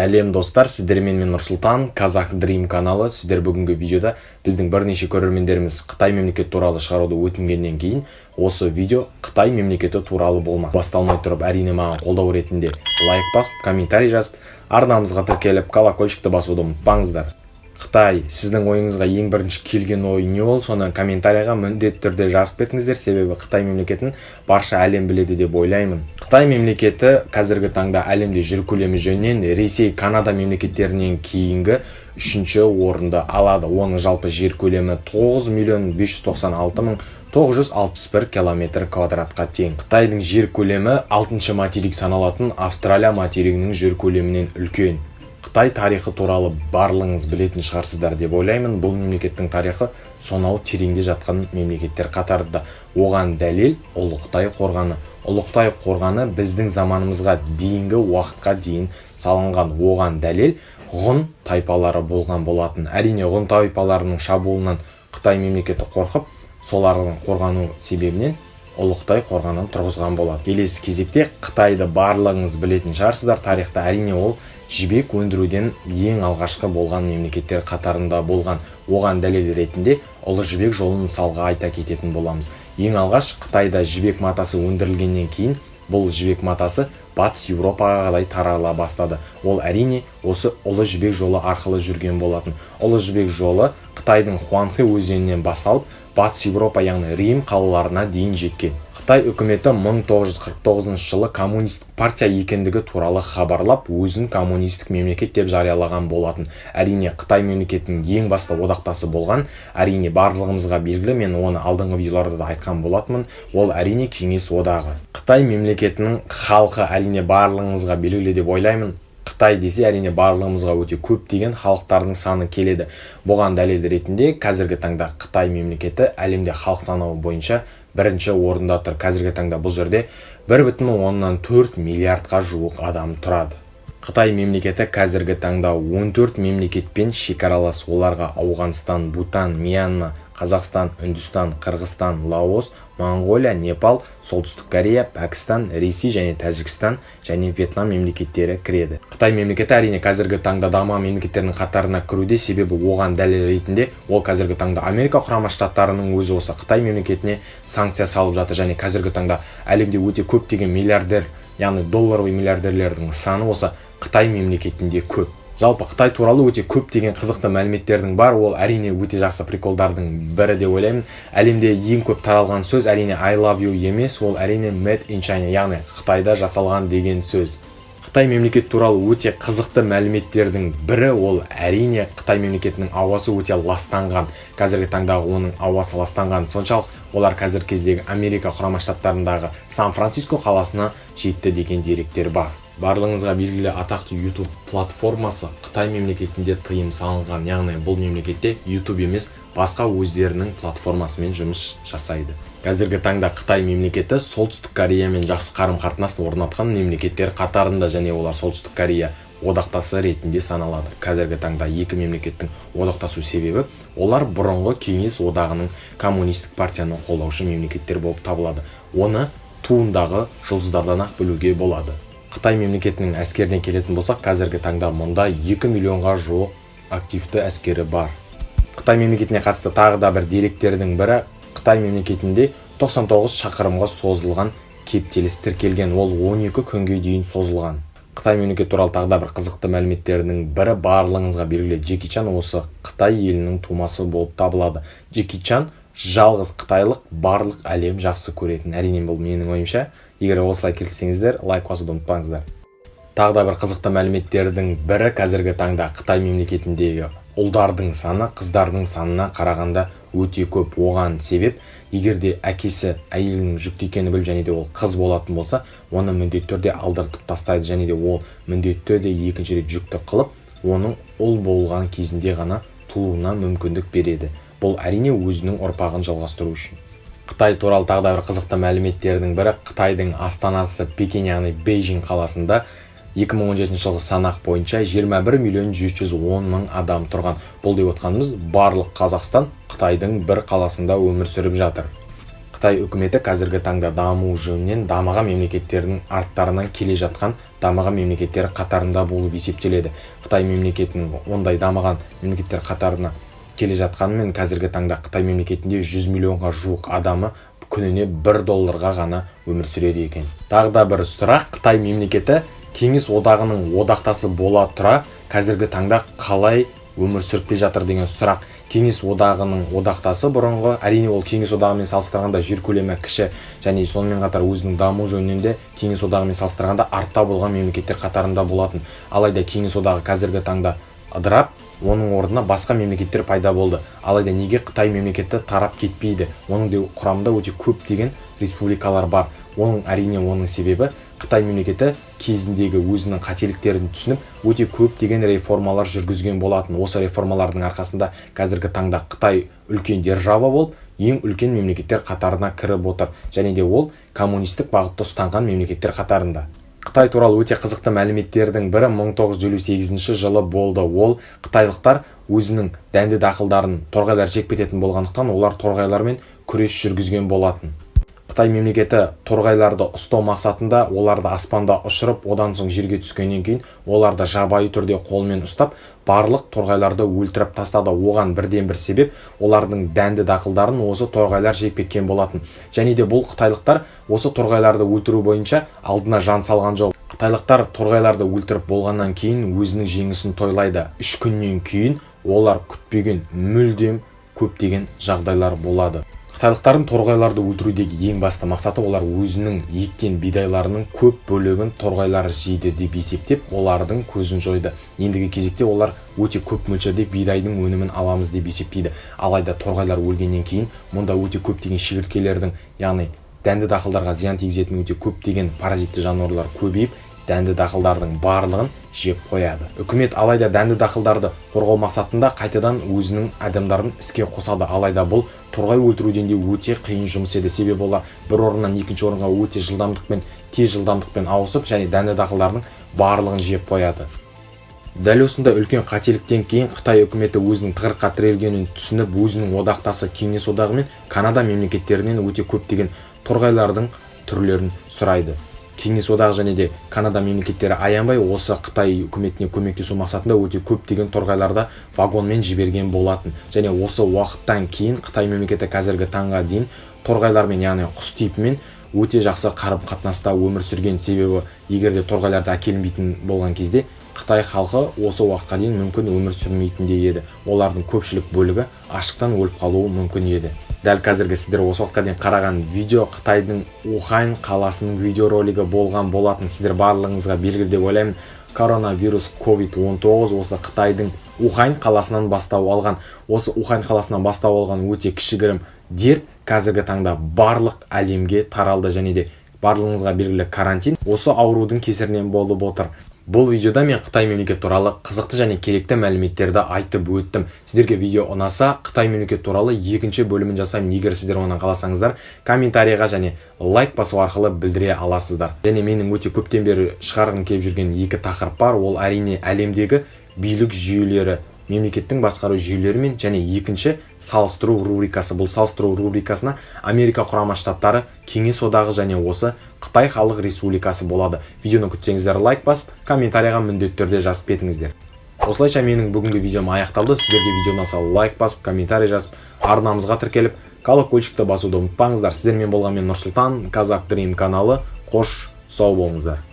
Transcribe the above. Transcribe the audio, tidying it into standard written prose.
Сәлем, достар! Сіздермен мен, Нұрсұлтан, Қазақ Дрим каналы. Сіздер бүгінгі видеода біздің бірнеше көрермендеріміз Қытай мемлекеті туралы шығаруды өтінгеннен кейін осы видео Қытай мемлекеті туралы болмақ. Басталмай тұрып, әрине, маған қолдау ретінде лайк басып, комментарий жазып, арнамызға тіркеліп, колокольчикті басуды ұмытпаңыздар. Қытай, сіздің ойыңызға ең бірінші келген ой не? Ол соны комментарийға міндетті түрде жазып кетіңіздер, себебі Қытай мемлекетін барша әлем біледі деп ойлаймын. Қытай мемлекеті қазіргі таңда әлемде жер көлемі жөнінен Ресей, Канада мемлекеттерінен кейінгі үшінші орынды алады. Оның жалпы жер көлемі 9 миллион 596 мың 961 километр квадратқа тең. Қытайдың жер көлемі алтыншы материк саналатын Австралия материгінің жер көлемінен үлкен. Қытай тарихы туралы барлығыңыз білетін шығарсыздар деп ойлаймын. Бұл мемлекеттің тарихы сонау тереңде жатқан мемлекеттер қатарында. Оған дәлел — Ұлы Қытай қорғаны. Ұлы Қытай қорғаны біздің заманымызға дейінгі уақытқа дейін салынған. Оған дәлел — ғұн тайпалары болған болатын. Әрине, ғұн тайпаларының шабуылынан Қытай мемлекеті қорқып, солардың қорғану себебінен Ұлы Қытай қорғанын тұрғызған болады. Келесі кезекте Қытайды барлығыңыз білетін шығарсыздар тарихта. Әрине, ол жібек өндіруден ең алғашқы болған мемлекеттер қатарында болған. Оған дәлел ретінде Ұлы Жібек жолын мысалға айта кететін боламыз. Ең алғаш Қытайда жібек матасы өндірілгеннен кейін бұл жібек матасы Батыс Еуропаға қарай тарала бастады. Ол, әрине, осы Ұлы Жібек жолы арқылы жүрген болатын. Ұлы Жібек жолы Қытайдың Хуанхэ өзенінен басталып, Батыс Еуропа, яғни Рим қалаларына дейін жеткен. Қытай үкіметі 1949 жылы коммунистік партия екендігі туралы хабарлап, өзін коммунистік мемлекет деп жариялаған болатын. Әрине, Қытай мемлекетінің ең басты одақтасы болған, әрине, барлығымызға белгілі, мен оны алдыңғы видеоларда да айтқан болатынмын, ол, әрине, Кеңес Одағы. Қытай мемлекетінің халқы, әрине, барлығыңызға белгілі деп ойлаймын. Қытай десе, әрине, барлығымызға өте көптеген халықтардың саны келеді. Бұған дәлел ретінде қазіргі таңда Қытай мемлекеті әлемде халық саны бойынша бірінші орында тұр. Қазіргі таңда бұл жерде 1,4 миллиардқа жуық адам тұрады. Қытай мемлекеті қазіргі таңда 14 мемлекетпен шекаралас. Оларға Ауғанстан, Бутан, Мьянма, Қазақстан, Үндістан, Қырғызстан, Лаос, Моңғолия, Непал, Солтүстік Корея, Пәкістан, Ресей және Тәжікстан және Вьетнам мемлекеттері кіреді. Қытай мемлекеті, әрине, қазіргі таңда дамыған мемлекеттердің қатарына кіруде, себебі оған дәлел ретінде ол қазіргі таңда Америка Құрама Штаттарының өзі осы Қытай мемлекетіне санкция салып жатыр. Және қазіргі таңда әлемде өте көптеген миллиардер, яғни долларовый миллиардерлердің саны осы Қытай мемлекетінде көп. Жалпы, Қытай туралы өте көптеген қызықты мәліметтердің бар. Ол, әрине, өте жақсы приколдардың бірі деп ойлаймын. Әлемде ең көп таралған сөз, әрине, «I love you» емес, ол, әрине, «made in China», яғни Қытайда жасалған деген сөз. Қытай мемлекеті туралы өте қызықты мәліметтердің бірі — ол, әрине, Қытай мемлекетінің ауасы өте ластанған. Қазіргі таңдағы оның ауасы ластанған соншалық, олар қазіргі кездегі Америка Құрама Штаттарындағы Сан Франциско қаласына жетті деген деректер бар. Барлығыңызға белгілі, атақты YouTube платформасы Қытай мемлекетінде тыйым салынған, яғни бұл мемлекетте YouTube емес, басқа өздерінің платформасымен жұмыс жасайды. Қазіргі таңда Қытай мемлекеті Солтүстік Кореямен жақсы қарым-қатынас орнатқан мемлекеттер қатарында және олар Солтүстік Корея одақтасы ретінде саналады. Қазіргі таңда екі мемлекеттің одақтасу себебі — олар бұрынғы Кеңес Одағының коммунистік партияны қолдаушы мемлекеттер болып табылады. Оны туындағы жұлдыздардан ақ білуге болады. Қытай мемлекетінің әскеріне келетін болсақ, қазіргі таңда мұнда 2 миллионға жуық активті әскері бар. Қытай мемлекетіне қатысты тағы да бір деректердің бірі: Қытай мемлекетінде 99 шақырымға созылған кептеліс тіркелген, ол 12 күнге дейін созылған. Қытай мемлекеті туралы тағы да бір қызықты мәліметтердің бірі: барлығыңызға белгілі, Джеки Чан осы Қытай елінің тумасы болып табылады. Джеки Чан — жалғыз қытайлық, барлық әлем жақсы көретін. Әрине, бұл менің ойымша. Егер осылай келіссеңіздер, лайк басуды ұмытпаңыздар. Тағы да бір қызықты мәліметтердің бірі: қазіргі таңда Қытай мемлекетіндегі ұлдардың саны қыздардың санына қарағанда өте көп. Оған себеп — егер де әкесі әйелінің жүкті екенін біліп және де ол қыз болатын болса, оны міндетті түрде алдыртып тастайды және де ол міндетті түрде екінші рет жүкті қылып, оның ұл болған кезінде ғана тууына мүмкіндік береді. Бұл, әрине, өзінің ұрпағын жалғастыру үшін. Қытай туралы тағы да бір қызықты мәліметтердің бірі: Қытайдың астанасы Пекин, яғни Бейжің қаласында 2017 жылғы санақ бойынша 21 миллион 710 мың адам тұрған. Бұл деп отқанымыз — барлық Қазақстан Қытайдың бір қаласында өмір сүріп жатыр. Қытай үкіметі қазіргі таңда даму жөнінен дамыған мемлекеттердің арттарынан келе жатқан дамыған мемлекеттер қатарында болып есептеледі. Қытай мемлекетінің ондай дамыған мемлекеттер қатарына келе жатқанымен, қазіргі таңда Қытай мемлекетінде 100 миллионға жуық адамы күніне 1 долларға ғана өмір сүреді екен. Тағы да бір сұрақ: Қытай мемлекеті Кеңес Одағының одақтасы бола тұра, қазіргі таңда қалай өмір сүріп келе жатыр деген сұрақ. Кеңес Одағының одақтасы бұрынғы, әрине, ол Кеңес Одағымен салыстырғанда жер көлемі кіші және сонымен қатар өзінің даму жөнінен де Кеңес Одағымен салыстырғанда артта болған мемлекеттер қатарында болатын. Алайда Кеңес Одағы қазіргі таңда ыдырап, оның орнына басқа мемлекеттер пайда болды. Алайда неге Қытай мемлекеті тарап кетпейді? Оның де құрамында өте көптеген республикалар бар. Оның, әрине, оның себебі Қытай мемлекеті кезіндегі өзінің қателіктерін түсініп, өте көптеген реформалар жүргізген болатын. Осы реформалардың арқасында қазіргі таңда Қытай үлкен держава болып, ең үлкен мемлекеттер қатарына кіріп отыр және де ол коммунистік бағытты ұстанған мемлекеттер қатарында. Қытай туралы өте қызықты мәліметтердің бірі 1958 жылы болды. Ол қытайлықтар өзінің дәнді дақылдарын торғайлар жеп кететін болғандықтан, олар торғайлармен күрес жүргізген болатын. Қытай мемлекеті торғайларды ұстау мақсатында оларды аспанда ұшырып, одан соң жерге түскеннен кейін оларды жабайы түрде қолмен ұстап, барлық торғайларды өлтіріп тастады. Оған бірден бір себеп — олардың дәнді дақылдарын осы торғайлар жеп кеткен болатын. Және де бұл қытайлықтар осы торғайларды өлтіру бойынша алдына жан салған жоқ. Қытайлықтар торғайларды өлтіріп болғаннан кейін өзінің жеңісін тойлайды. 3 күннен кейін олар күтпеген мүлдем көптеген жағдайлар болады. Қытайлықтардың торғайларды өлтірудегі ең басты мақсаты — олар өзінің еккен бидайларының көп бөлігін торғайлар жейді деп есептеп, олардың көзін жойды. Ендігі кезекте олар өте көп мөлшерде бидайдың өнімін аламыз деп есептейді. Алайда торғайлар өлгеннен кейін мұнда өте көптеген шегірткелердің, яғни дәнді дақылдарға зиян тигізетін өте көптеген паразитті жануарлар көбейіп, дәнді дақылдардың барлығын жеп қояды. Үкімет, алайда, дәнді дақылдарды қорғау мақсатында қайтадан өзінің адамдарын іске қосады. Алайда бұл торғай өлтіруден де өте қиын жұмыс еді, себебі олар бір орыннан екінші орынға өте жылдамдықпен, тез жылдамдықпен ауысып және дәнді дақылдардың барлығын жеп қояды. Дәл осындай үлкен қателіктен кейін Қытай үкіметі өзінің тығырыққа тірелгенін түсініп, өзінің одақтасы Кеңес Одағы мен Канада мемлекеттерінен өте көптеген торғайлардың түрлерін сұрайды. Кеңес Одағы және де Канада мемлекеттері аянбай осы Қытай үкіметіне көмектесу мақсатында өте көптеген торғайларды вагонмен жіберген болатын. Және осы уақыттан кейін Қытай мемлекеті қазіргі таңға дейін торғайлармен, яғни құс типімен өте жақсы қарым қатынаста өмір сүрген. Себебі егер де торғайларды әкелінбейтін болған кезде, қытай халқы осы уақытқа дейін мүмкін өмір сүрмейтін де еді, олардың көпшілік бөлігі аштықтан өліп қалуы мүмкін еді. Дәл қазіргі сіздер осы уақытқа дейін қараған видео Қытайдың Ухань қаласының видеоролигі болған болатын. Сіздер барлығыңызға белгілі деп ойлаймын, коронавирус COVID-19 осы Қытайдың Ухань қаласынан бастау алған. Осы Ухань қаласынан бастау алған өте кішігірім дерт қазіргі таңда барлық әлемге таралды және де барлығыңызға белгілі, карантин осы аурудың кесірінен болып отыр. Бұл видеода мен Қытай мемлекеті туралы қызықты және керекті мәліметтерді айтып өттім. Сіздерге видео ұнаса, Қытай мемлекеті туралы екінші бөлімін жасаймын. Егер сіздер оны қаласаңыздар, комментарийға және лайк басу арқылы білдіре аласыздар. Және менің өте көптен бері шығарғым келіп жүрген екі тақырып бар. Ол, әрине, әлемдегі билік жүйелері, мемлекеттің басқару жүйелері мен және екінші салыстыру рубрикасы. Бұл салыстыру рубрикасына Америка Құрама Штаттары, Кеңес Одағы және осы Қытай Халық Республикасы болады. Видеоны күтсеңіздер, лайк басып, комментарийға міндетті түрде жазып кетіңіздер. Осылайша менің бүгінгі видеом аяқталды. Сіздерге видео ұнаса, лайк басып, комментарий жазып, арнамызға тіркеліп, колокольчикті басуды ұмытпаңыздар. Сіздермен болған мен, Нұрсұлтан, Қазақ Дрим каналы. Қош, сау болыңыздар.